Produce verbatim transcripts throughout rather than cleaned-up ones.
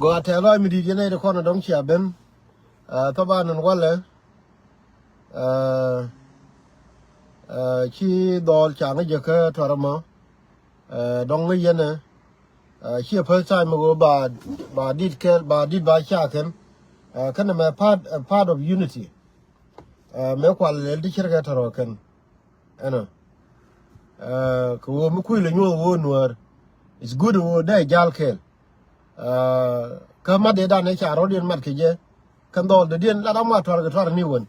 Gɔaa tɛth lɔaac mi di̱i̱t, yɛn nɛy ti kɔn a dɔ̱ŋ cia ben. Ɛ, thaban ɛn walɛ, ɛ, ɛ, ci dhɔl ca ŋäc jɛ kä tuɔr ɛmɔ. Ɛ, dɔ̱ŋ ŋäc yɛn ɛ, ɛ, ciɛ first time ɛ ɣöö ba, ba di̱t kɛl, ba di̱t ba ca kɛn. Ɛ, kɛn ɛmɛ part, ɛ, part of unity. Ɛ, mëë kual lɛl ti ce̱tkɛ tɔ̱rɔ̱ kɛn. Ɛnɔ. Ɛ, kɛ ɣöö mi kui̱ lɛ nyuɔ̱th ɣöö Nuäär, it's good ɣöö dee jal kɛɛl. Ɛ, kä mat dee dan ɛ ca rɔ̱diɛn mat kɛ jɛ. Kɛn dhɔl dee diɛn lat ama tuar kɛ tuar ni wen.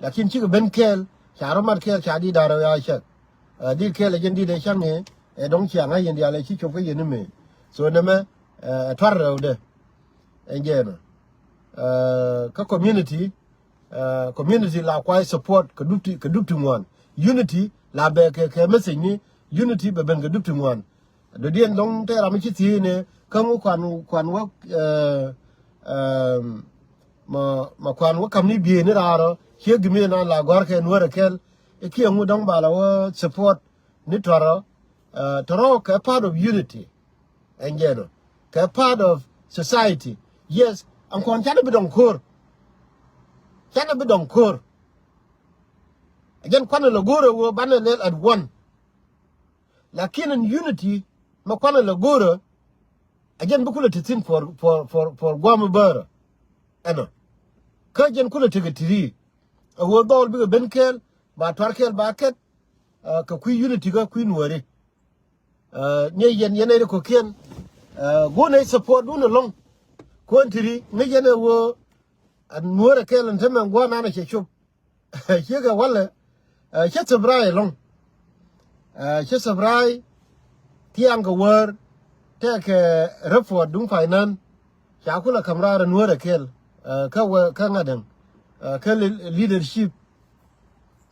Lakin cikɛ ben kɛɛl, ca rɔ mat kɛɛl, ca di̱t da̱rɛ ya cäk. Ɛ, di̱t kɛɛl ɛ jɛn di̱t ɛ cäŋ ɛ, ɛ dɔ̱ŋ cia ŋa̱c yɛn diaal ɛ ci cop kä yɛn ni mëë. So nɛmɛ, ɛ, tuar rɛwdɛ. Ɛn jɛ ɛnɔ. Ɛ, kä community, ɛ, community la kuay support kɛ dup ti, kɛ dup ti ŋuan. Unity la bɛ kɛ, kɛ message ni unity bɛ ben kɛ dup ti ŋuan. Dɔ̱diɛn dɔ̱ŋ tɛ ram mi ci thiec ni kä ŋu kuan, kuan wä, ɛ, ɛ, ma, ma kuan wä kam ni biey ni raarɔ, ciek gimi na la gɔ̱r kɛ Nuäär ɛ kɛl. Ikiɛ ŋu dɔ̱ŋ ba la wä support ni tɔrɔ, ɛ, tɔrɔ kɛ part of unity. Ɛn jɛn ɔ kɛ part of society. Yes, ɛn kɔn canɛ bi dɔŋ ko̱r. Canɛ bi dɔŋ ko̱r. Ɛ jɛn kuanɛ lɛ go̱o̱rɛ ɣöö banɛ lɛl at one. Lakin ɛn unity mɛ kuanɛ lɛ go̱o̱rɛ, ɛ jɛn bi kulɛ te thi̱n for, for, for, for gua̱a̱m bäärä. Ɛnɔ. Kä jɛn kulɛ tekɛ ti̱ti̱. Ɛ ɣöö dhɔl bikɛ ben kɛɛl, ba tuar kɛɛl ba kɛt, ɛ, kɛ kui̱ unity kä kui̱ Nuääri. Ɛ, ni yɛn, yɛn ɛ ri kɔ̱kiɛn. Ɛ, guun ɛ support dun ɛlɔ̱ŋ. Kuɔn ti̱ti̱ ŋäc yɛn ɛ ɣöö a Nuäär ɛ kɛɛl ɛn tämɛ gua̱a̱r nan ɛ cɛ cop. Ciekɛ walɛ, ɛ, cä thɛpray ɛlɔ̱ŋ. Ɛ, cä thɛpray thiaŋ kɛ wäär tɛkɛ report duŋ finance. Ca kulɛ ka̱m raar ɛ Nuäär ɛ kɛɛl, ɛ, kä wä, kä ŋa̱t däŋ, ɛ, kä le-, leadership,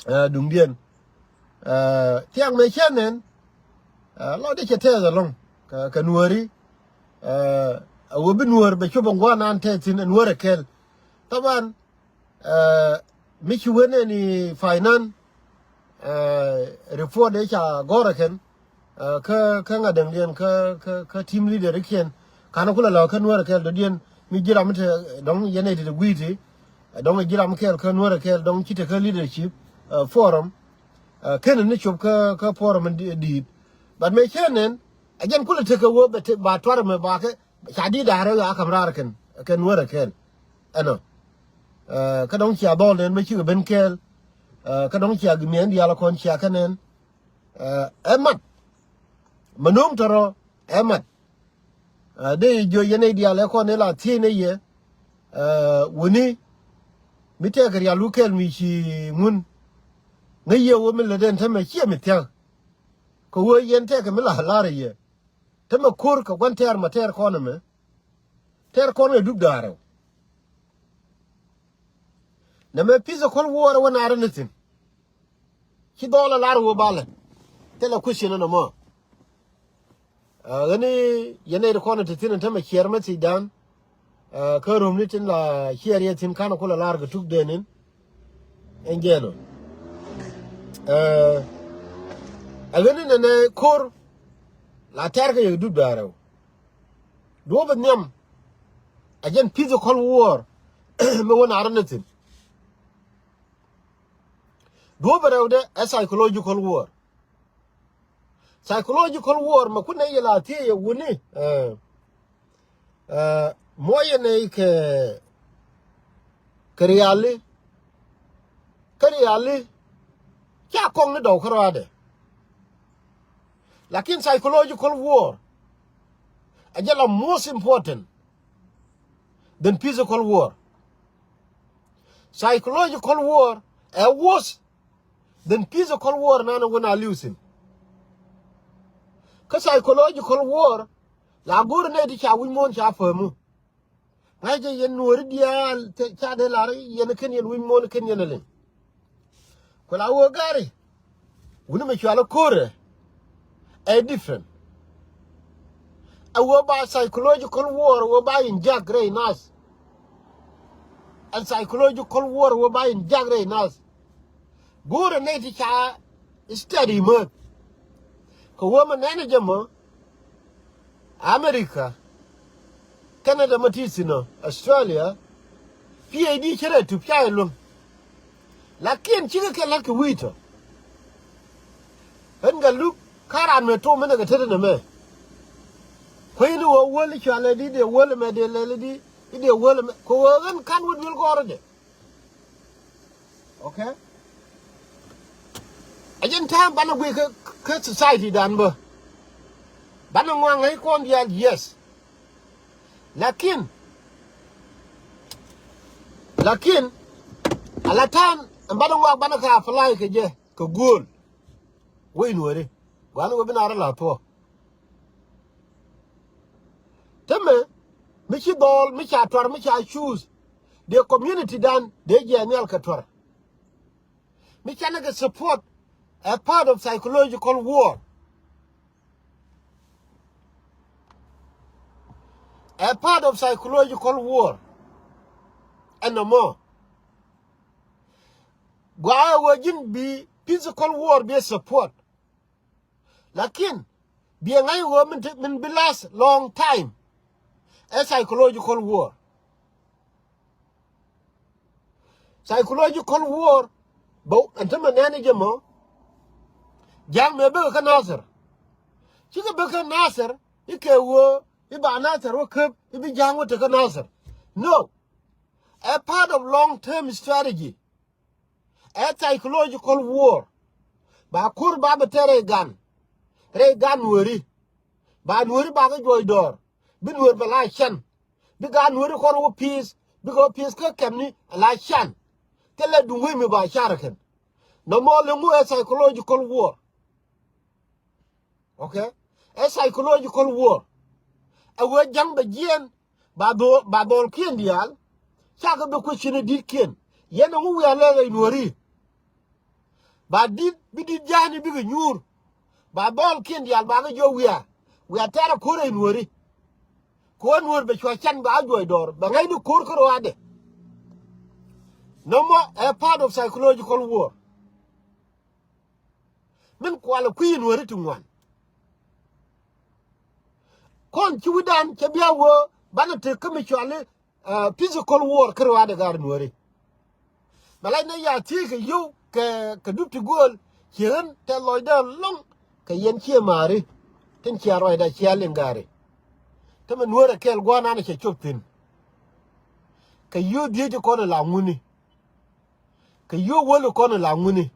ɛ, duŋdiɛn. Ɛ, thiaŋ mëë cä nɛn, ɛ, lɔ dee cɛ tɛth ɛlɔ̱ŋ kɛ, kɛ Nuääri. Ɛ, a wä bi Nuäär bɛ cop ɛn gua̱a̱r nan tɛth thi̱n ɛ Nuäär ɛ kɛɛl. Thaban, ɛ, mi ci wen ɛn i̱ finance, ɛ, report ëë ca gɔ̱rä kɛn, ɛ, kä, kä ŋa̱t däŋdiɛn, kä, kä, kä team leader ikiɛn. Ka̱n kulɛ lɔ kä Nuäär kɛɛl dɔ̱diɛn mi ji̱ ram mi te dɔ̱ŋ yɛn ɛ ti te gui̱i̱ti, ɛ, dɔ̱ŋ ji̱ ram kɛɛl kä Nuäär kɛɛl dɔ̱ŋ ci te kä leadership, ɛ, forum. Ɛ, ken ni cop kä, kä forum in di-, di̱i̱t. But mëë cä nɛn, ɛ jɛn kulɛ tekɛ wä bɛ te, ba tuar mɛ ba kɛ, ca di̱t da̱rä a ka̱m raar kɛn, kɛn Nuäär kɛɛl. Ɛnɔ. Ɛ, kä dɔ̱ŋ cia dhɔl nɛn bä cikɛ ben kɛɛl. Ɛ, kä dɔ̱ŋ cia gimiɛn diaal kɔn cia kä nɛn. Ɛ, ɛ mat. Mɛ no̱o̱ŋ tɔrɔ, ɛ mat. Ɛ, dee jiö yɛn ɛ diaal ɛ kɔn ɛ la thiec nɛ yɛ. Ɛ, wäni, mi tɛkɛ rial wä kɛɛl mi ci ŋun. Ŋäc yɛ wä mi lät ɛn tämɛ ciɛ mi thia̱k. Kɛ wä yɛn tɛkɛ mi la lar ɛ yɛ. Tämɛ ko̱r kɛ gua̱n tɛɛr ma tɛɛr kɔn ɛmɛ. Tɛɛr kɔn ɛ dup da̱a̱rɛ. Nɛmɛ physical war wä naar ni thi̱n. Ci dhɔl a lar wä balɛ. Thilɛ question nɔmɔ. Ɛ, ɣäni yɛn nɛy ti kɔn ti thi̱n tämɛ ciɛɛr mɛ thi̱c dan. Ɛ, kä romni tin la ciɛɛr yɛ thi̱n ka̱n kulɛ lar kɛ tuk dee nin. Ɛn jɛn ɔ. Ɛ, ɛ ɣäni nɛnɛ ko̱r la tɛɛr kɛ yɛ dup da̱a̱rɛ. Duɔ̱ɔ̱p in nhiam. Ɛ jɛn physical war. Mi wä naar ni thi̱n. Duɔ̱ɔ̱p in rɛwdɛ ɛ psychological war. Psychological war mɛ kun nɛ yɛ la thiee yɛ wuni. Ɛ, ɛ, muɔyɛ nɛ kɛ, kɛ riali. Kä riali ca kɔŋ ni dɔw kä ruaadɛ. Lakin psychological war a jɛ la most important than physical war. Psychological war ɛ worse than physical war nanɛ wun a liu thi̱n. Kä psychological war la go̱o̱r nɛ ti ca wi̱c muɔ̱ɔ̱n ca pämu. Ŋa̱cä yɛn nuɔ̱ɔ̱ri diaal ca dee lar yɛn kɛn yɛn wi̱c muɔ̱ɔ̱n kɛn yɛn liŋ. Ku la wä gari. Wuni mi cual ko̱rɛ ɛ different. A wä ba psychological war wä ba in jak rɛy nath. And psychological war wä ba in jak rɛy nath. Go̱o̱rɛ nɛy ti ca study mäth. Kɛ wä mi nɛn jɛ mɔ America. Canada ma ti thin ɔ Australia. P H D cɛ rɛ tup ca iluäŋ. Lakin cikɛ kɛ la̱t kɛ wi̱i̱ tɔ. Ɣän Gatluak ka̱ran mɛ tom mi nɛ kɛ tetdä nɛmɛ. Kueeni ɣöö wäl i̱ cualɛ di dee wäl ɛmɛ dee lɛl i̱ di i̱ dee wäl ɛmɛ kɛ ɣöö ɣän ka̱n wä duel gɔ̱rä dɛ. Okay. Ɛ jɛn ta̱a̱m banɛ guic kä kä society dan bä. Banɛ ŋuaŋ ɛ kɔn diaal, yes. Lakin, lakin ala ta̱a̱m ɛn banɛ ŋuak banɛ kɛ apply kɛ jɛ kɛ guɔ̱ɔ̱l. Wec Nuääri gua̱a̱n wä bi na rɔ la thuɔ̱k. Tämɛ mi ci dhɔɔl mi ca tuar mi ca choose dee community dan dee jiɛɛn nhial kɛ tuar. Mi canɛ kɛ support a part of psychological war. A part of psychological war. Ɛn nɔmɔ gua̱a̱ ɛ ɣöö ji̱n bi physical war bi support. Lakin biɛ ŋa̱c ɣöö min ti min bi last long time. Ɛ psychological war. Psychological war bä ɛn tämɛ nɛn i̱ jɛ mɔ. Ja̱a̱ŋ mëë bikɛ kä Nasir. Cikɛ bikɛ kä Nasir i̱ kɛ ɣöö i̱ ba Nasir wä käp i̱ bi Ja̱a̱ŋ wä te kä Nasir. No. Ɛ part of long term strategy. Ɛ psychological war. Ba ko̱r ba bɛ tɛr rɛy gan. Rɛy gan Nuääri. Ba Nuääri ba kɛ juɔc dɔɔr. Bi Nuäär bɛ la can. Bi gan Nuääri kɔn wä peace. Bikɛ wä peace kä kɛmni la can. Thilɛ duŋ wec mi ba car kɛn. Nɔmɔ liŋ ɛ psychological war. Okay. Ɛ psychological war. Ɛ ɣöö Ja̱ŋ bɛ jiɛɛn ba dhɔl ba dhɔlkiɛn diaal. Cakɛ bi kuecini di̱tkiɛn yɛn ɛŋu wiaa lɛl rɛy Nuääri. Ba di̱t bi di̱t ja̱a̱ni bikɛ nyuur. Ba dhɔlkiɛn diaal ba kɛ jiök wiaa. Wiaa tɛ̈rɛ ko̱r rɛy Nuääri. Kɛ ɣöö Nuäär bɛ cua can ba a juɔc dɔɔr bɛ ŋäcni ko̱r kä ruaadɛ. Nɔmɔ ɛ part of psychological war. Min kualɛ kui̱ in Nuääri ti ŋuan. Kɔn ci wi̱dan cɛ bia wee banɛ tek kä mi cuali physical war kä ruaadɛ gaar Nuääri. Bɛ lac ni ya thiec kɛ yio̱w kɛ kɛ dup ti gööl. Ci ɣän tɛ lɔcdä ɛlɔ̱ŋ kɛ yɛn ciɛ ma̱a̱ri. Tin cia ruacda cia liŋ gaari. Tämɛ Nuäärɛ kɛl gua̱a̱r nanɛ cɛ cop thi̱n. Kɛ yio̱w dhiec ti kɔn ɛ la ŋuni. Kɛ yio̱w wäl ti kɔn ɛ la ŋuni.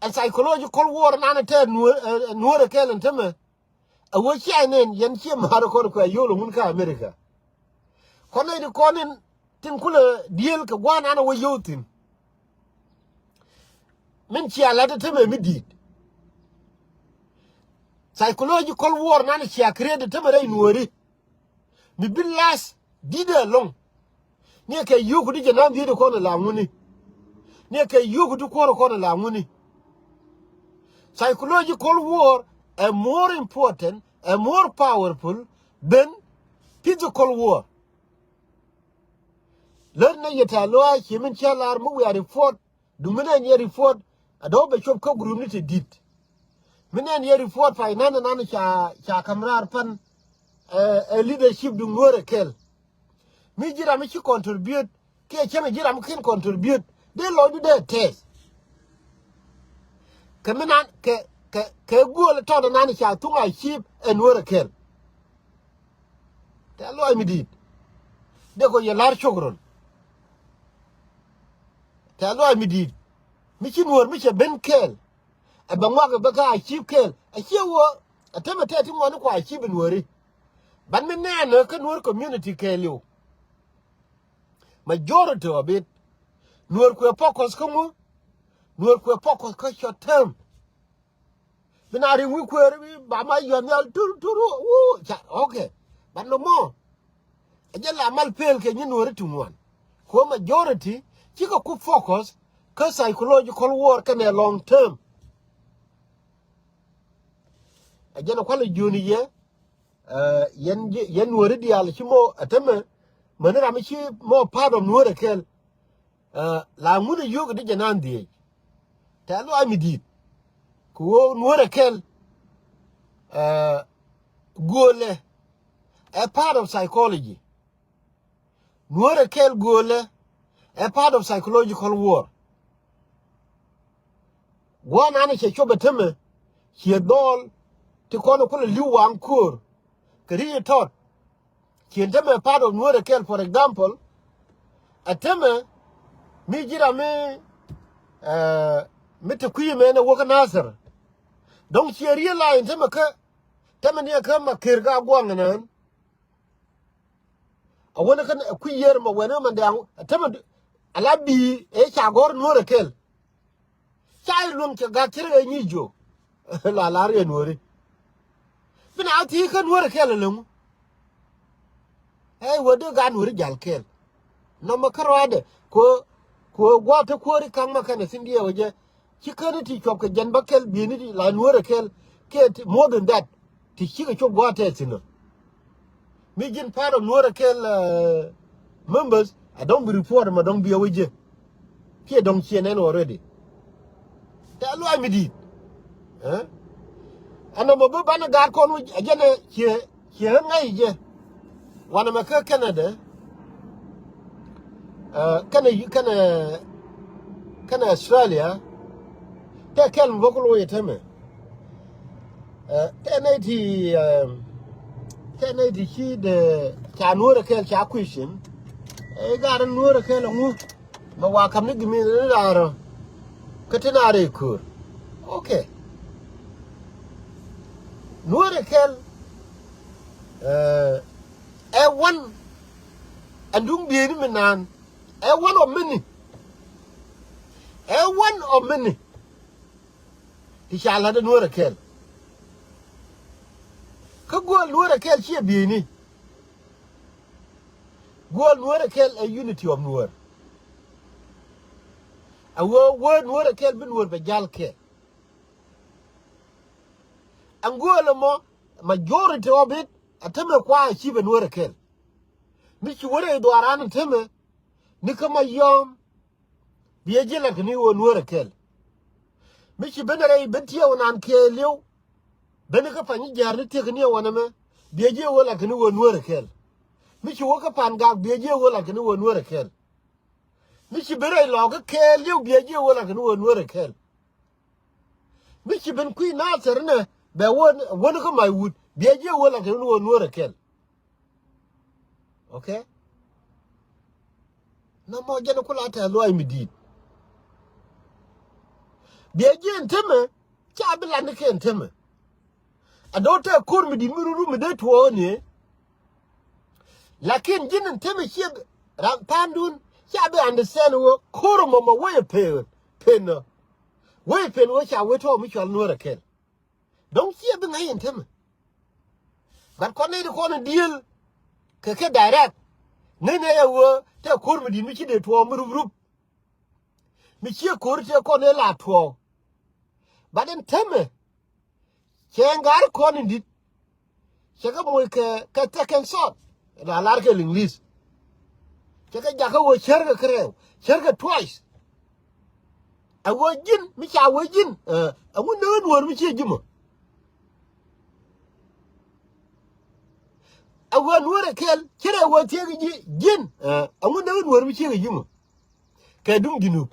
Ɛ psychological war nanɛ tɛɛr Nuäär ɛ Nuäärɛ kɛl ɛn tämɛ. Ɛ wä cia nɛn yɛn ciɛ ma̱a̱r kɔn kuɛ yio̱w lɛ ŋun kä America. Kɔn nɛy ti kɔn in tin kulɛ diëël kɛ gua̱a̱r nanɛ wä yio̱w thi̱n. Min cia la̱t ɛ tämɛ mi di̱i̱t. Psychological war nanɛ cia create ɛ tämɛ rɛy Nuääri. Mi bi last di̱t ɛlɔ̱ŋ. Ni kɛ yio̱w ku ti jɛ na̱a̱ŋ dhiec ti kɔn ɛ la ŋuni. Ni kɛ yio̱w ku ti kuɔ̱r ɛ kɔn ɛ la ŋuni. Psychological war ɛ more important, ɛ more powerful than physical war. Lät ni yɛ tɛ̈th lɔaac ci min cä lar mi wiaa report. Duŋ mi nɛn yɛ report a dɔ̱ bɛ cop kä group ni ti di̱t. Mi nɛn yɛ report pay nan nan ca ca ka̱m raar pan. Ɛ leadership duŋ Nuäärɛ kɛl. Mi ji̱ ram mi ci contribute kiɛ cäŋ ji̱ ram mi ken contribute dee lɔcdu dee tɛth. Kɛ mi nan kɛ kɛ kɛ guöl tɔt nan ca thuŋ a cip ɛ Nuäärɛ kɛl. Tɛ̈th lɔaac mi di̱i̱t. Dee kɔ yɛ la̱r cok rol. Tɛ̈th lɔaac mi di̱i̱t mi ci Nuäär mi cɛ ben kɛɛl. Ɛ bɛ ŋuak ɛ bɛ kä a cip kɛɛl a ciɛ wä. A temɛ tɛt ti ŋuɔ̱ni kua a cip in Nuääri. Ban mi nɛɛnä kä Nuäär community kɛɛliw. Majority of it Nuäär kuɛ focus kä ŋu? Nuäär kuɛ focus kä short term. Bi na riŋ wi̱i̱ kuëër ba ma yɔ̱n nhial tur tur wuu ca okay. But no more. Ɛ jɛ la mal pel kɛ nyi Nuääri ti ŋuan. Kuɔ majority cikɛ ku focus kä psychological war kɛnɛ long term. Ɛ jɛn kualɛ jiöni yɛ. Yɛn Nuääri diaal ci mɔ ɛ tämɛ mäni ram ci mɔ part of Nuäärɛ kɛl. La ŋun a yio̱k di jɛ nan dhiec. Tɛ̈th lɔaac mi di̱i̱t. Kɛ ɣöö Nuäärɛ kɛl. Guölɛ ɛ part of psychology. Nuäärɛ kɛl göölɛ ɛ part of psychological war. Gua̱a̱th nanɛ cɛ cop ɛ tämɛ ciɛ dhɔl ti kɔn ɛ kulɛ li̱w waŋ köör kɛ ri̱c ɛ tɔt. Ciɛ tämɛ part of Nuäärɛ kɛl, for example, ɛ tämɛ mi ji̱ ram mi, eh, mi te kui̱ mɛn ɛ wä kä Nathir. Dɔ̱ŋ ciɛ realize tämɛ kä tämɛ ni ɛ kä ma ker ga gua̱a̱ŋ ɛnɛn. A wänä kä kui̱ yiër mɔ wɛn ɛ mɛn dɛ̈ɛ̈ŋ ɛ tämɛ ala bi̱i̱ ɛ ca gɔ̱r Nuäärɛ kɛl. Ca i̱ luäŋ cɛ gak cɛ rɛ nyic jiök. La lar yɛ Nuääri. Bi na thiec kä Nuäärɛ kɛl ɛlɛŋu. Ɛ wä dee gat Nuääri jal kɛl. Nɔmɔ kä ruaadɛ kuɛ, kuɛ gua̱a̱th te kuääri ka̱ŋ ma kɛnɛ thi̱n diɛɛk wä jɛ. Ci käni ti cuɔp kɛ jɛn bä kɛl bi̱i̱ni ti la Nuäärɛ kɛl kɛ ti more than that. Ti cikɛ cop gua̱a̱th tɛth thi̱n ɔ. Mi ji̱n part of Nuäärɛ kɛl, eh, members a dɔ̱ŋ bi report ma dɔ̱ŋ bi a wä jɛ. Kiɛ dɔ̱ŋ ciɛ nɛn already. Tɛ luac mi di̱i̱t. Eh? Ɛn nɔmɔ bi banɛ gaat kɔn wä a jɛn ɛ ciɛ ciɛ ɣän ŋa̱c jɛ. Wanɛ mɛ kä Canada, eh, kɛnɛ, kɛnɛ, kɛnɛ Australia. Tɛ kɛl mi bä ku loc ɛ tämɛ. Eh, tɛ nɛy ti, eh, tɛ nɛy ti ci dee ca Nuäärɛ kɛl ca question. Eh, gat Nuäärɛ kɛl ɛŋu. Mɛ wa kam ni gimi ni raarɔ. Kä ti na rɛy köör. Okay. Nuäärɛ kɛl, eh, ɛ one, ɛn duŋ bieyni mi naan. Ɛ one of many. Ɛ one of many. Ti ca la̱t ɛ Nuäärɛ kɛl. Kä gööl Nuäärɛ kɛl ciɛ bieyni. Gööl Nuäärɛ kɛl ɛ unity of Nuäär. A wee wee Nuäärɛ kɛl bi Nuäär bɛ jal kɛl. Ɛn gööl ɛmɔ majority of it a tämɛ kua a ci bɛ Nuäärɛ kɛl. Mi ci wä rɛy dhuaaran a tämɛ ni kä Mayɔm. Biɛ ji̱ lat kɛ ni wä Nuäärɛ kɛl. Mi ci ben rɛy ben tiɛw nan kɛɛliw. Ben kä pany ji̱ jɛɛr ni tiek ni wä nɛmɛ. Biɛ ji̱ wä lat kɛ ni wä Nuäärɛ kɛl. Mi ci wä kä Pangak biɛ ji̱ wä lat kɛ ni wä Nuäärɛ kɛl. Mi ci ben rɛy lɔɔk kä kɛɛliw biɛ ji̱ wä lat kɛ ni wä Nuäärɛ kɛl. Mi ci ben kui̱ Nathir nɛ bɛ wä wä ni kä Maiwut biɛ ji̱ wä lat kɛ ni wä Nuäärɛ kɛl. Okay. Nɔmɔ jɛn kula tɛ luay mi di̱i̱t. Biɛ ji̱ ɛn tämɛ ca bi lat ni kɛ ɛn tämɛ. A do̱r tɛ ko̱r mi di̱i̱t mi ruru mi dee tuɔɔk ni. Lakin ji̱n ɛn tämɛ ciɛ ram pandun ca bi understand wä ko̱r mɔmɔ wä yɛ pen pen nɔ. Wä yɛ pen wä ca wä tɔɔ mi cual Nuäärɛ kɛl. Dɔ̱ŋ ciɛ bi ŋäc ɛn tämɛ. But kɔn nɛy ti kɔn in diëël kɛ kɛ direct. Ŋäcnɛ ɛ ɣöö tɛ ko̱r mi di̱t mi ci dee tuɔɔk mi rup rup. Mi ciɛ ko̱r tɛ kɔn ëë la tuɔɔk. But ɛn tämɛ cɛ ŋa̱r kɔn in di̱t. Cɛ kɛ moc kɛ kɛ second thought. La lar kɛ English. Cɛ kɛ jakä ɣöö cärkɛ kärɛw cärkɛ twice. A ɣöö ji̱n mi ca wee ji̱n, eh, ɛŋu näk in wäär mi ciɛ ji̱ mɔ. A ɣöö Nuäärɛ kɛl ci rɛ ɣöö thiek ji̱ ji̱n, eh, ɛŋu näk in wäär mi ciɛ ji̱ mɔ. Kɛ duŋ Junub.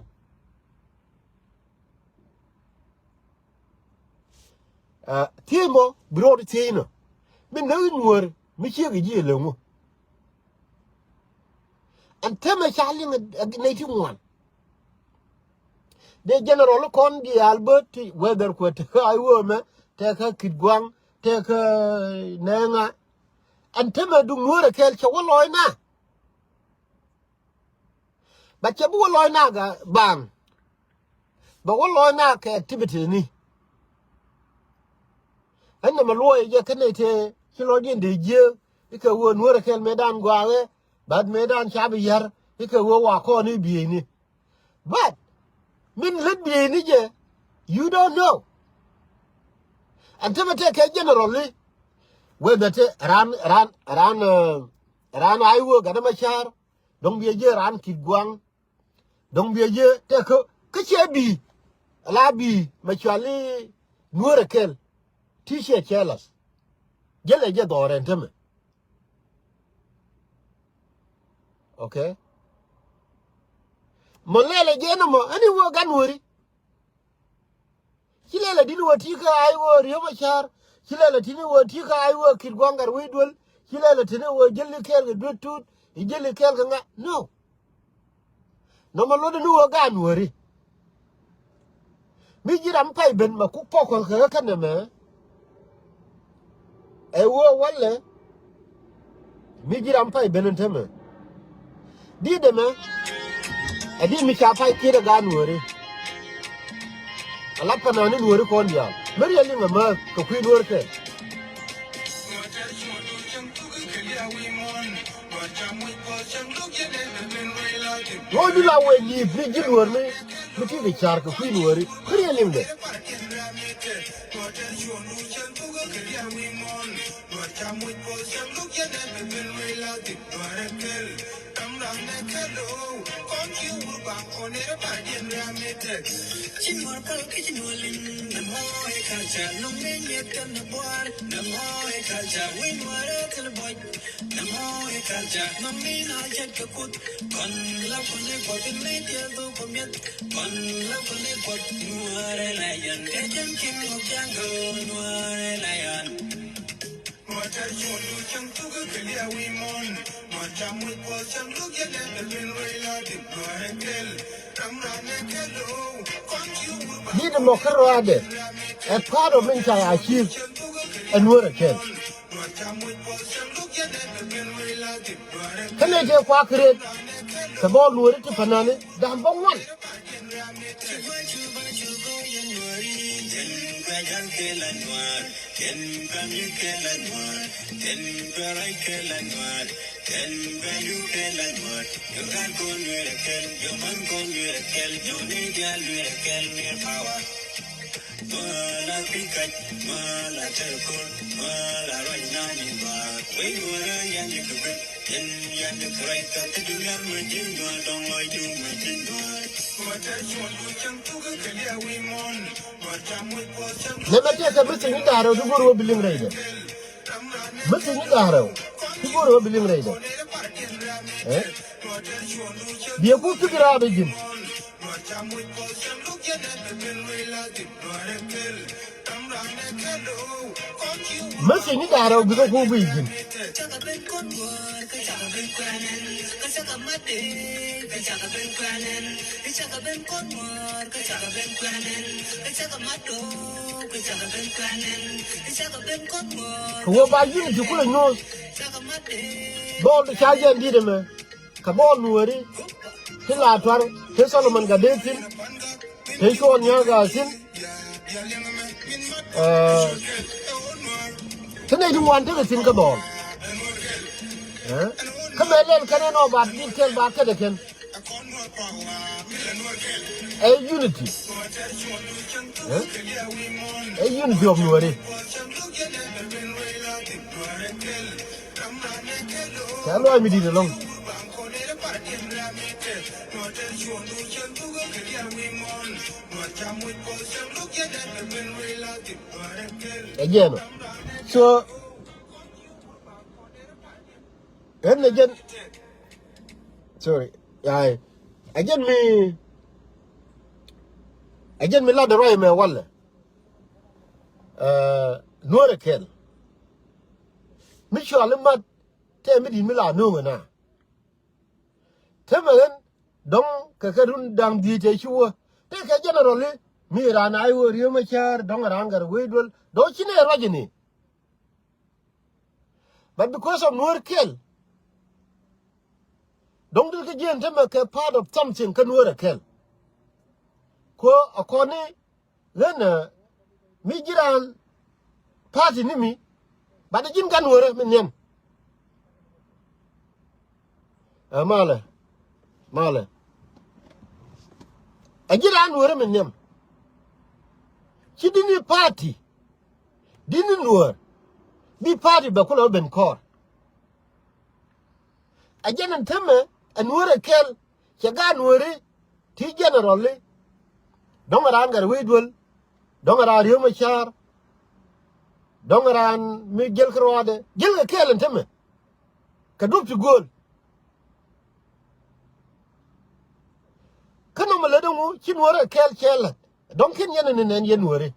Eh, thiec mɔ bi rɔɔd thiec nɔ. Mi näk in wäär mi ciɛ ji̱ ɛlɛ ŋu. Ɛn tämɛ ca liŋ ɛ nɛy ti ŋuan. Dee general kɔn diaal bä ti whether kuɛ tekä Aiwoo mɛ, tekä Kitgwang, tekä Nɛɛŋa. Ɛn tämɛ duŋ Nuäärɛ kɛl cɛ wä lɔc na. Bɛ cɛ bi wä lɔc na ga baaŋ. Bɛ wä lɔc na kɛ activity ni. Ɛn nɛmɛ luɔc jɛ kä nɛy tëë ci lɔcdiɛn dee jiääk. Ikɛ ɣöö Nuäärɛ kɛl mëëdan gɔaaɛ. But mëëdan ca bi yär ikɛ ɣöö wa kɔn i̱ bieyni. But min lät bieyni jɛ, you don't know. Ɛn tämɛ tëë kɛ general i̱ whether tëë raan, raan, raan, eh, raan Aiwoo Gatdɛ Macar. Dɔ̱ŋ biɛ jiɛ raan Kitgwang. Dɔ̱ŋ biɛ jiɛ tëë kä kä ciɛ bi̱i̱. Ala bi̱i̱ mɛ cuali Nuäärɛ kɛl. Ti ciɛ cɛ lath. Jälɛ jɛ dhɔɔrɛ ɛn tämɛ. Okay. Mɔ lɛlɛ jɛ ni mɔ ɛn i̱ wä gan weri. Ci lɛlɛ di̱t wä ti kä ay wä Riek Machar. Ci lɛlɛ ti ni wä ti kä ay wä Kit Gua̱ŋ Gatwec Duel. Ci lɛlɛ ti ni wä jäli kɛɛl kɛ Duet Tut. I̱ jäli kɛɛl kɛ ŋa? No. Nɔmɔ luɔtdɛ ni wä gan weri. Mi ji̱ ram pay ben mɛ kuk pɔkɔl kɛ kä nɛmɛ. Ɛ wee walɛ. Mi ji̱ ram pay ben ɛn tämɛ. Di̱t ɛmɛ. Ɛ di̱t mi ca pay kiet ɛ gaat nuɔ̱ɔ̱ri. Ɛ la panan ni nuɔ̱ɔ̱ri kɔn diaal. Mi riɛl liŋ ɛmɛ kɛ kui̱ nuɔ̱ɔ̱ri kɛ. Ŋuɔ̱t ni la wee nyi̱i̱th ni ji̱ nuɔ̱ɔ̱r mi, mi ti kɛ car kɛ kui̱ nuɔ̱ɔ̱ri. Mi riɛl liŋ dɛ. Di̱t mɔ kä ruaadɛ ɛ part of min ca achieve ɛ nuɔ̱ɔ̱r ɛ kɛl. Kä nɛy tëë kuak ret kɛ bɔɔl nuɔ̱ɔ̱ri ti pa̱nani da̱ŋ bä ŋuan. Nɛ mɛ tɛkɛ message ni da̱ŋ rɛw ti go̱r wä bi liŋ rɛydɛ. Message ni da̱ŋ rɛw ti go̱r wä bi liŋ rɛydɛ. Ɛ? Biɛ ku pik raap i̱ ji̱n. Message ni da̱ŋ rɛw bikɛ ku guic ji̱n. Kɛ wä ba unity kulɛ nyuɔ̱th. Bɔɔl ti ca jɛn di̱t ɛmɛ. Kɛ bɔɔl nuɔ̱ɔ̱ri ti la tuar ti Solomon Gatdɛth thi̱n. Ti cuɔl nyääk a thi̱n. Ɛ, ti nɛy ti ŋuan tekɛ thi̱n kä bɔɔl. Ɛ, kä mɛ lɛl kɛn ɛn ɔ ba di̱t kɛl ba kɛt ɛ kɛn. Ɛ unity. Ɛ, ɛ unity of nuɔri. Cɛ luɔi mi di̱t ɛlɔ̱ŋ. Ɛ jɛn ɔ. So, ɛn ɛ jɛn. Sorry. Ay. Ɛ jɛn mi, ɛ jɛn mi lat ruac mɛ walɛ. Ɛ, nuɔrɛ kɛl. Mi cuali mat tɛ mi di̱t mi la nuŋ ɛna. Tämɛ ɣän dɔ̱ŋ kɛ kɛ run da̱ŋ dhiec tɛ ci wä. Tɛ kɛ general i̱ mi raan a i̱ wä Riek Machar dɔ̱ŋ raan Gatwec Duel. Dɔ̱ŋ ci nɛ ruac ini. But because of nuɔr kɛl. Dɔ̱ŋ dil kä jiɛn tämɛ kɛ part of something kä nuɔr ɛ kɛl. Ko a kɔni ɣän ɛ mi ji̱ raan party ni mi. But ji̱n kä nuɔrɛ mi nhiam. Ɛ malɛ. Malɛ. Ɛ ji̱ raan nuɔrɛ mi nhiam. Ci di̱t ni party. Di̱t ni nuɔr. Bi party bɛ kulɛ ben kɔr. Ɛ jɛn ɛn tämɛ ɛ nuɔrɛ kɛl. Cɛ gaat nuɔri ti general li. Dɔ̱ŋ raan Gatwec Duel. Dɔ̱ŋ raan Riek Machar. Dɔ̱ŋ raan mi jiɛl kä ruaadɛ jiɛl kɛ kɛɛl ɛn tämɛ. Kɛ duɔ̱p ti gööl. Bä lät ɛŋu ci Nuɔ̱ɔ̱rɛ kɛl cɛ lät. Dɔ̱ŋ kiɛn yɛn ni nɛn yɛn Nuɔ̱ɔ̱ri.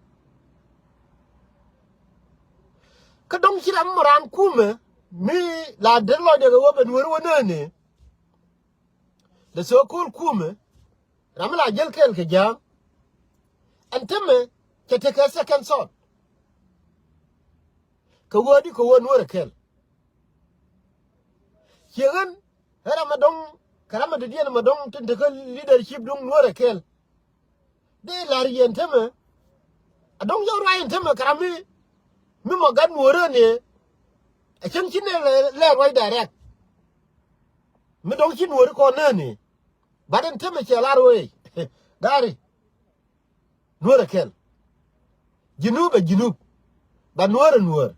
Kä dɔ̱ŋ ci ram mi raan kumɛ mi la der lɔcdɛ kɛ wä bɛ Nuɔ̱ɔ̱ri wä nääni. The so-called kumɛ ram mi la jäl kɛɛl kɛ ja̱a̱ŋ. Ɛn tämɛ cɛ tekɛ second thought. Kɛ wä di kɛ wä Nuɔ̱ɔ̱rɛ kɛɛl. Ciɛ ɣän ɛ ram mi dɔ̱ŋ kɛ ram mi dɔ̱diɛn mi dɔ̱ŋ tin tekä leadership duŋ Nuɔ̱ɔ̱rɛ kɛɛl. Dee la̱r yɛn tämɛ. A dɔ̱ŋ jɔw ruac yɛn tämɛ kɛ ram mi mi mɔ gat Nuɔ̱ɔ̱rä ni. Ɛ cäŋ ci nɛ lɛ ruac direct. Mi dɔ̱ŋ ci Nuɔ̱ɔ̱ri kɔn nääni. Bat ɛn tämɛ cɛ lar wee. Gari. Nuɔ̱ɔ̱rɛ kɛl. Jinub ɛ Jinub. Ba Nuɔ̱ɔ̱rɛ Nuɔ̱ɔ̱r.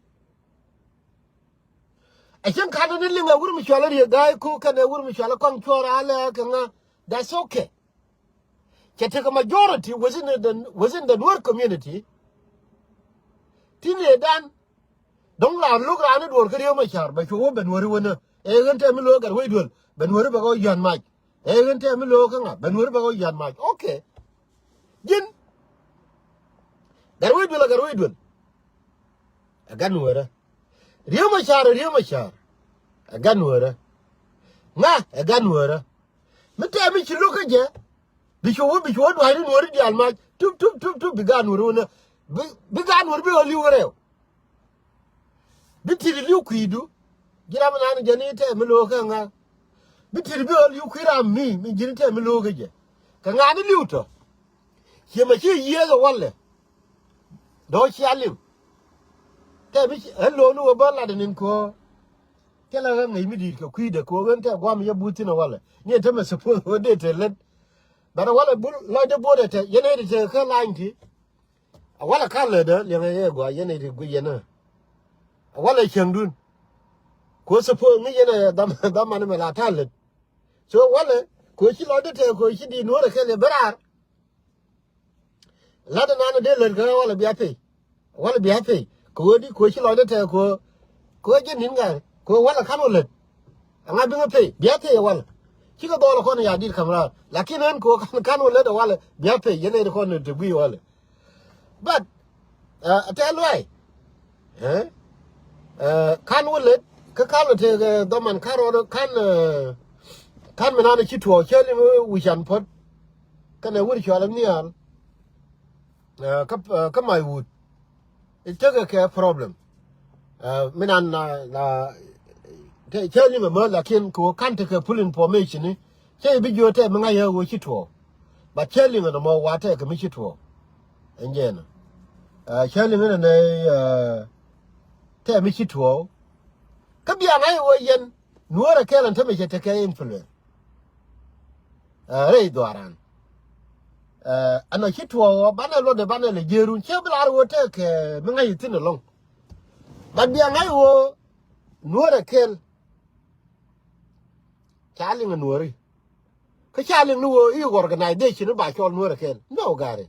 Ɛ cäŋ ka̱n ni liŋ ɛ wur mi cual ɛ Riek Gai Kok kɛn ɛ wur mi cual ɛ Kɔaŋ Cuɔr alɛ kɛ ŋa. That's okay. Cɛ tekɛ majority within the, within the Nuer community. Ti nɛy dan dɔ̱ŋ la lo̱k raan ni duɔ̱ɔ̱r kä Riek Machar bɛ cuɔ wä bɛ Nuɔ̱ɔ̱ri wänä. Ɛ ɣän tɛm mi lo̱k Gatwec Duel bɛ Nuɔ̱ɔ̱ri bɛ kɛ wä yän mac. Ɛ ɣän tɛm mi lo̱k kä ŋa bɛ Nuɔ̱ɔ̱ri bɛ kɛ wä yän mac. Okay. Ji̱n Gatwec Duel a Gatwec Duel. Ɛ gat Nuɔ̱ɔ̱rä. Riek Machar ɛ Riek Machar. Ɛ gat Nuɔ̱ɔ̱rä. Ŋa ɛ gat Nuɔ̱ɔ̱rä. Mi tɛm mi ci lo̱k kä jɛ. Bi cu wä bi cu wä dua̱cni Nuɔ̱ɔ̱ri diaal mac tup tup tup tup bi gaat Nuɔ̱ɔ̱ri wä nä. Bi bi gaat Nuɔ̱ɔ̱ri bi ɣä li̱w kä rɛw. Bi ti̱t li̱w kui̱du. Ji̱ ram nani jɛ ni tɛm mi lo̱k kä ŋa. Bi ti̱t bi ɣä li̱w kui̱ ram mi mi ji̱n tɛm mi lo̱k kä jɛ. Kɛ ŋa ni li̱w tɔ. Ciɛ mɛ ci yiëëk ɛ walɛ. Dɔ̱ cia liŋ. Tɛ bi ɣän lo̱o̱ni wä bä lat ɛ nin köö. Thilɛ ɣän ŋäc mi di̱i̱t kɛ kui̱dɛ köö ɣän tɛ gua̱a̱m yɛ buth thi̱n ɛ walɛ. Ni ɛ tämɛ suppose wä dee te lät. Bɛ rɛ walɛ bul lɔcdɛ bo̱o̱dɛ tɛ yɛn ɛ ti te kä lany ti. A walɛ ka̱n lätdä liɛŋɛ yɛ gɔaa yɛn ɛ ti guic yɛn ɛ. A walɛ cäŋdun. Köö suppose ŋi̱c yɛn ɛ dham dham man mɛ la ta̱a̱ lät. So walɛ köö ci lɔcdä tɛ köö ci di̱i̱t Nuɔ̱ɔ̱rɛ kɛl yɛ bä raar. Lat ɛnan dee lät kɛ walɛ bia pay. Walɛ bia pay kɛ wee di kɛ wee ci lɔcdä tɛ kɛ wee, kɛ wee jɛ ni̱n ŋa̱ kɛ wee walɛ ka̱n wä lät. Ɛŋa bi ŋä pay bia pay walɛ. Cikɛ dhɔl kɔn ya dit ka̱m raar lakin ɛn kɛ wee ka̱n ka̱n wä lät ɛ walɛ bia pay yɛn ɛ di kɔn te gui̱i̱ walɛ. But ɛ tɛth luay. Ɛ ka̱n wä lät kä ka̱n wä tëëk dhɔman ka̱n rɔɔdä ka̱n. Ka̱n mi nan ci tuɔɔk cä liŋ wi̱can puɔ̱t. Kɛnɛ wur cual nhial. Kä kä may wut i̱ tekɛ kɛ problem. Mi nan la la cä liŋ ɛmä lakin kɛ wä ka̱n tekɛ full information ni. Cä i̱ bi jiöt tɛ mi ŋa̱c ɛ ɣöö ci tuɔɔk. But cä liŋ ɛn ɛmɔ wa tɛ kɛ mi ci tuɔɔk. Ɛn jɛn ɛ cä liŋ ɛn ɛnɛ tɛ mi ci tuɔɔk. Kä bia ŋa̱c ɛ ɣöö yɛn Nuɔ̱ɔ̱rɛ kɛl ɛn tämɛ cɛ tekɛ influence. Rɛy dhuaaran ɛn ɔ ci tuɔɔk ɣɔɔ banɛ luɔtdɛ banɛ lɛ jiërun cä bi lar ɣöö tɛ kɛ mi ŋa̱c ɛ thi̱n ɛlɔ̱ŋ. But bia ŋa̱c ɛ ɣöö Nuɔ̱ɔ̱rɛ kɛl. Ca liŋ ɛ Nuɔ̱ɔ̱ri. Kä ca liŋ ni ɣöö i̱ organization i̱ ba cɔl Nuɔ̱ɔ̱rɛ kɛl. No gari.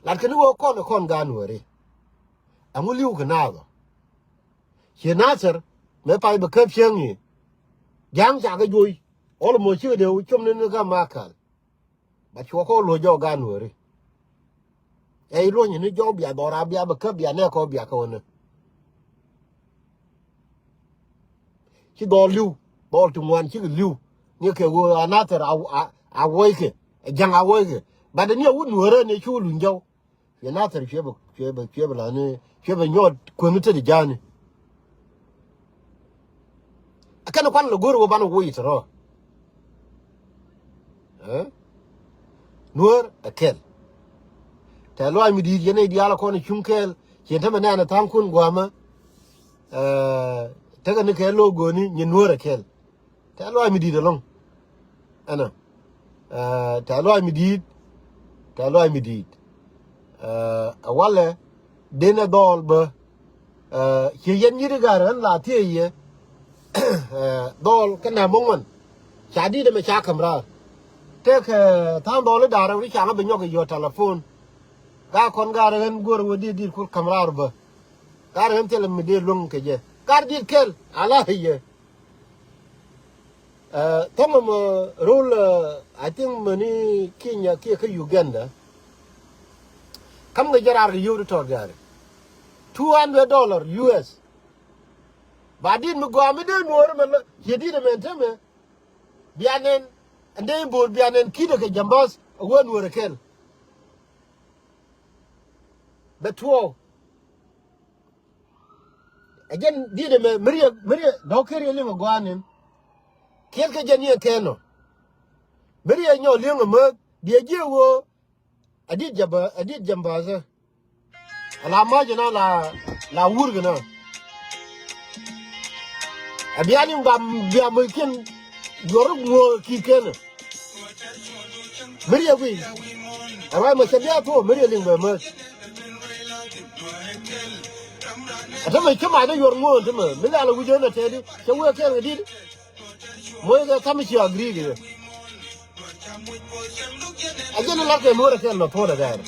Lat kɛ ni ɣöö kɔn ɛ kɔn gaat Nuɔ̱ɔ̱ri. Ɛŋu li̱w kɛ naath ɔ. Ciɛ Nathir mëë pay bɛ käp cieŋ i̱. Ja̱a̱ŋ ca kɛ juɔy. Almost cikɛ dee com ni ni gam ma ka̱l. Ba cuɔ kɔn luɔ̱c jɔk gaat Nuɔ̱ɔ̱ri. Ɛ i̱ luɔ̱ny ni jɔk bia dhɔra bia bɛ käp bia nɛ kɔ bia kɛ wä ni. Ci dhɔl li̱w dhɔl ti ŋuan cikɛ li̱w. Ni kɛ ɣöö a Nathir a a a wuɔckɛ. Ɛ ja̱ŋ a wuɔckɛ. But ni a wut Nuɔ̱ɔ̱rä ni cu luny jɔw. Cuɛ Nathir cuɛ bɛ cuɛ bɛ cuɛ bɛ la ni cuɛ bɛ nyɔɔt kuäŋ ni tet ja̱a̱ni. Ɛ kɛn kuan lɛ go̱r wä banɛ woc tɛ rɔ. Nuɔ̱ɔ̱r ɛ kɛl. Tɛ luaac mi di̱i̱t yɛn nɛy diaal ɛ kɔn ɛ cuŋ kɛɛl ciɛ tämɛ nɛɛn ɛ tha̱a̱ŋkun gua̱a̱mä. Tekɛ ni kɛ lo̱o̱ go̱o̱ni nyin Nuɔ̱ɔ̱r ɛ kɛl. Tɛ luaac mi di̱i̱t ɛlɔ̱ŋ. Ɛnɔ tɛ luaac mi di̱i̱t. Tɛ luaac mi di̱i̱t. Ɛ walɛ den ɛ dhɔɔl bä. Ciɛ yɛn nyi̱t i̱ ga̱r ɣän la thiee yɛ. Dhɔɔl kɛ nɛmɛ ŋuan. Ca di̱t ɛmɛ ca ka̱m raar. Tëëkɛ tha̱a̱ŋ dhɔɔl i̱ da̱r rɛw i̱ ca ŋä bi nyɔk i̱ yɔ̱ telephone. Gaa kɔn ga̱r ɣän guäär wä di̱t di̱t kul ka̱m raar bä. Ga̱r ɣän thilɛ mi dee luäŋ kɛ jɛ ga̱r di̱t kɛl ala i̱ yɛ. Thɔŋ mɛ rol, I think, mɛ ni Kenya kiɛ kä Uganda. Kam kɛ jɛ raar kɛ yio̱w ti tɔt gari. Two hundred dollar U S. Ba dit mi gɔaa mi dee nuɔɔri mɛ lä ciɛ dit mɛ tämɛ. Bia nɛn ɛn dee bo̱o̱r bia nɛn ki̱t kɛ jambas a wee nuɔɔri kɛl. Bɛ tuɔɔk. Ɛ jɛn diet ɛmɛ mi riɛ mi riɛ dɔ̱k kɛ riɛ liŋ ɛ gɔaa nin. Kiɛt kɛ jɛn yɛn kɛn nɔ mi riɛ nyɔk liŋ ɛ määth diɛ jiɛ ɣöö. Ɛ diet jɛ bä ɛ diet jɛ mbathä. Ɛ la ma̱a̱c ɛnɔ la la wur kɛ nɔ. Ɛ bia liŋ ba bia mec kiɛn juɔr ŋuɔ̱ɔ̱k ki̱i̱t kɛn. Mi riɛ guiy. Ɛ ruac mɛ cɛ bia thuɔ̱ɔ̱ mi riɛ liŋ bɛ mec. Ɛ tämɛ cä mac dee yuɔr ŋo̱o̱n tämɛ mi la la wi̱c ɣän ɛ tɛɛdi cä wee kɛɛl kɛ di̱t. Moc kɛ ka̱m ci agri kɛ yɛ. A jɛn lat kɛ nuɔr ɛ kɛl nɔ thuɔ̱ɔ̱dɛ gɛɛr.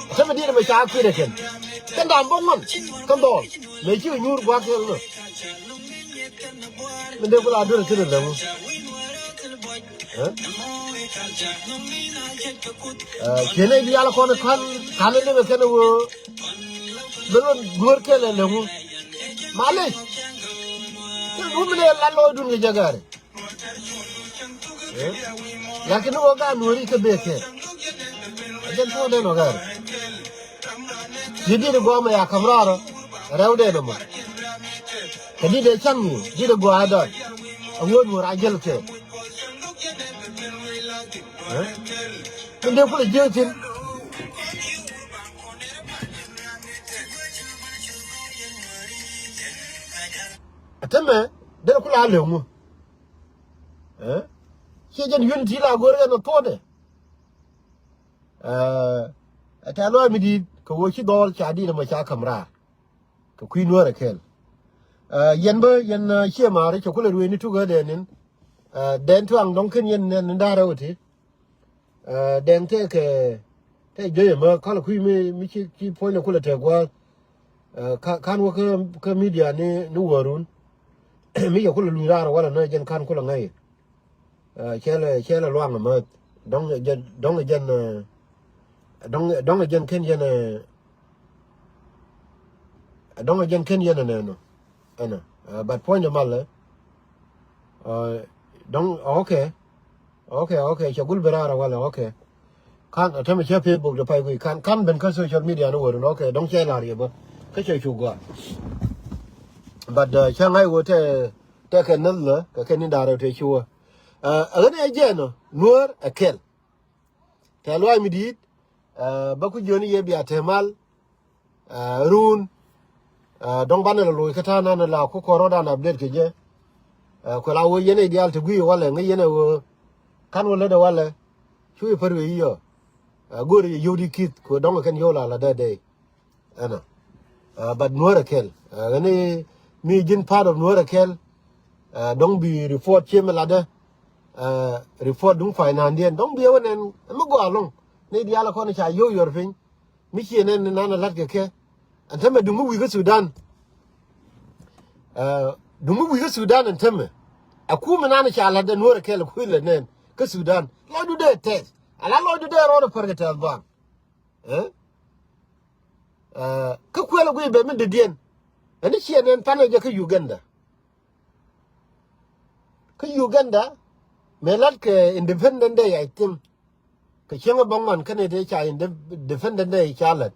Ɛ tämɛ diet mɛ ca kui̱dɛ kɛn. Kɛn da̱a̱m bä ŋuan kɛn dhɔɔl mɛ ci kɛ nyuur gua̱a̱k kɛl nɔ. Min dee ku la duer ɛ kɛn ɛ lɛŋu. Cienɛ diaal kɔn kan kan ni dee kɛn wee. Bi run duer kɛl ɛ lɛŋu. Malec. Kɛ wumɛ ni la lɔɔcdun kɛ jɛ gari. Lakin ni wä gaat nuɔri kɛ bee kɛ. Jɛn tuɔɔdɛn wä gaat. Ci dit gɔmɛ ya kam raarɔ rɛwdɛn ɛmɔ. Kɛ dit dee caŋ ni dit gɔaa dɔn. A wä nuɔr a jäl kɛ. Min dee kulɛ jiäk thin. Ɛ tämɛ dee kulɛ a lëŋu. Ciɛ jɛn unity la go̱r kɛn ɛ thuɔ̱ɔ̱dɛ. Ɛ tɛ̈th lɔaac mi di̱i̱t kɛ ɣöö ci dhɔɔl ca di̱i̱t ɛmɔ ca ka̱m raar. Kɛ kui̱ nuäärä kɛl. Yɛn bä yɛn ciɛ ma̱a̱ri cɛ kulɛ ruëëni tukädɛ ni̱n. Dɛn tuaŋ dɔ̱ŋ ken yɛn nɛn ni da̱rä wä ti. Dɛn tëëkɛ tëë jiöc ɛmä kal kui̱ mi mi ci ci puɔ̱nydɛ kulɛ tëë gua̱a̱th. Kan wä kä kä midia ni ni wäärun. Mi yɛ kulɛ luny raar walɛ nä jɛn kan kulɛ ŋäc. Cɛlɛ cɛlɛ luaŋ ɛmä dɔ̱ŋ jɛn dɔ̱ŋ jɛn dɔ̱ŋ dɔ̱ŋ jɛn ken yɛn dɔ̱ŋ jɛn ken yɛn ɛnɛ nɔ ɛnɛ. But puɔ̱nydɛ malɛ dɔ̱ŋ okay. Okay, okay, cɛ gul bi raar a walɛ, okay. Kan a tämɛ cɛ Facebook de pay gui kan kan ben kä social media ni wärun, okay, dɔ̱ŋ cɛ lar yɛ bä kä cɛ cu gɔaa. But cɛ ŋa̱c wä tɛ tɛ kɛ näth lä kɛ kɛ ni da̱rɛ tɛ ci wä. Ɛ ɣän ɛ jɛn ɔ nuäär ɛ kɛl. Tɛ luac mi di̱i̱t bä ku jiöni yɛ bia te mal. Run dɔ̱ŋ banɛ lɛ loc kä ta̱a̱ nanɛ la ku kɔr rɔ̱dan update kɛ jɛ. Kuɛ la wee yɛn ɛ diaal te gui̱i̱ walɛ ŋäc yɛn ɛ wee. Kan wä lätdɛ walɛ cu yɛ pär wee yiɔ. Go̱o̱rɛ yɛ yio̱w di kith kuɛ dɔ̱ŋ kɛn yio̱w la la dee dee. Ɛnɔ. But nuäärɛ kɛl ɣän i̱ mi ji̱n part of nuäärɛ kɛl. Dɔ̱ŋ bi report cië mi latdä. Report duŋ finance diɛn dɔ̱ŋ bi ɛ wä nɛn mi gɔaa lo̱ŋ. Ni diaal ɛ kɔn ca yio̱w yuɔr piny. Mi ciɛ nɛn ni nan a la̱t kɛ kɛ. Ɛn tämɛ duŋ mi wi̱i̱ kä Sudan. Duŋ mi wi̱i̱ kä Sudan ɛn tämɛ. Ɛ kuum mi nan ca la̱t ɛn wä rɛ kɛl ɛ kui̱ lɛ nɛn kä Sudan. Lɔcdu dee tɛth a la lɔcdu dee rɔɔdɛ pär kɛ tɛth ban. Kä kuɛl ɛ guiy bɛ min dee diɛn. Ɛn i̱ ciɛ nɛn panɛ jɛ kä Uganda. Kä Uganda mëë la̱t kɛ Independent Day, I think. Kɛ cieŋ ɛ bäŋuan kɛnɛ tëë ca Independent Day ca lät.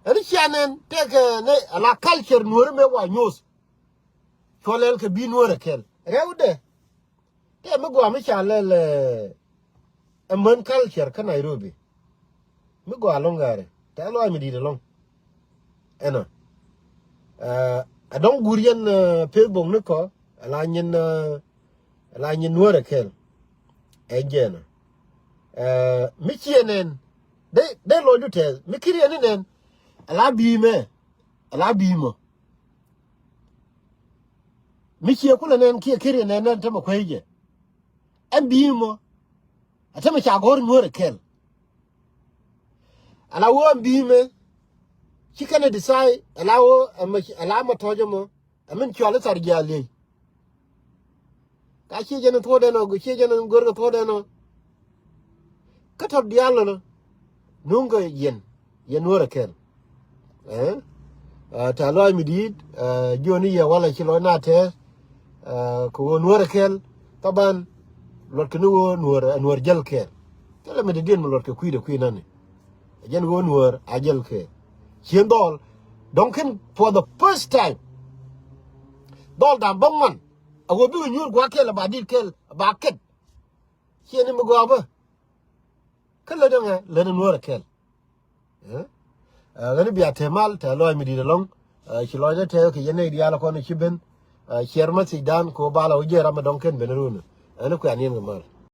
Ɛn i̱ cia nɛn tëëkɛ nɛ ala culture nuɔ̱ɔ̱ri mëë wa nyuɔ̱th. Cuɔ lɛl kɛ bi nuɔ̱ɔ̱rɛ kɛl rɛwdɛ. Tëë mi gɔaa mi ca lɛl ɛ män culture kä Nairobi. Mi gɔaa ɛlɔ̱ŋ gari tɛ̈th lɔaac mi di̱i̱t ɛlɔ̱ŋ. Ɛnɔ. Ɛ dɔ̱ŋ guur yɛn Facebook ni kɔ ala nyin ala nyin nuäärɛ kɛl. Ɛ jɛn ɔ mi ciɛ nɛn dee dee lɔcdu tɛth mi kiri ɛn ni nɛn. Ala bi̱i̱mɛ ala bi̱i̱mɔ. Mi ciɛ kulɛ nɛn kiɛ kiri nɛn nɛn tämɛ kuecɛ. Ɛn bi̱i̱mɔ a tämɛ ca gɔ̱r nuäärɛ kɛl. Ala wä ɛn bi̱i̱mɛ ci kɛnɛ decide ala wä ɛmɛ ala mɛ tɔ̱cä mɔ. Ɛmɛn cual i̱ thar jial liey. Ka ciec jɛn in thuɔ̱ɔ̱dɛn ɔ, ciec jɛn in görkɛ thuɔ̱ɔ̱dɛn ɔ. Kä tɔ̱ diaal nɔ nöŋkɛ yɛn, yɛn Nuäär ɛ kɛl. Ɛ tɛ̈ lɔaac mi di̱i̱t, jiɔni yɛ walɛ ci lɔc na tɛɛth. Kɛ ɣöö Nuäär ɛ kɛl thaban luɔtkɛ ni ɣöö Nuäär, Nuäär jäl kɛɛl. Thilɛ mi dee diɛn mi luɔtkɛ kui̱dɛ kui̱ nani. Ɛ jɛn ɣöö Nuäär a jäl kɛɛl. Cien dhɔl dɔ̱ŋ kɛn for the first time. Dhɔl da̱ŋ bä ŋuan a ɣöö bikɛ nyuur gua̱a̱th kɛl a ba di̱i̱t kɛl a ba kɛt. Ciɛ ni mi gɔaa bä. Kä lät ɛŋɛ lät ɛ Nuäär ɛ kɛl. Ɣän bia te mal tɛ̈ lɔaac mi di̱i̱t ɛlɔ̱ŋ. Ci lɔcdä tɛ̈ kɛ yɛn nɛy diaal kɔn ci ben. Ciɛr message dan kɛ ɣöö bal a wä jiɛn ram ɛ dɔ̱ŋ kɛn ben run. Ɣän kuɛ aniɛn kɛ mal.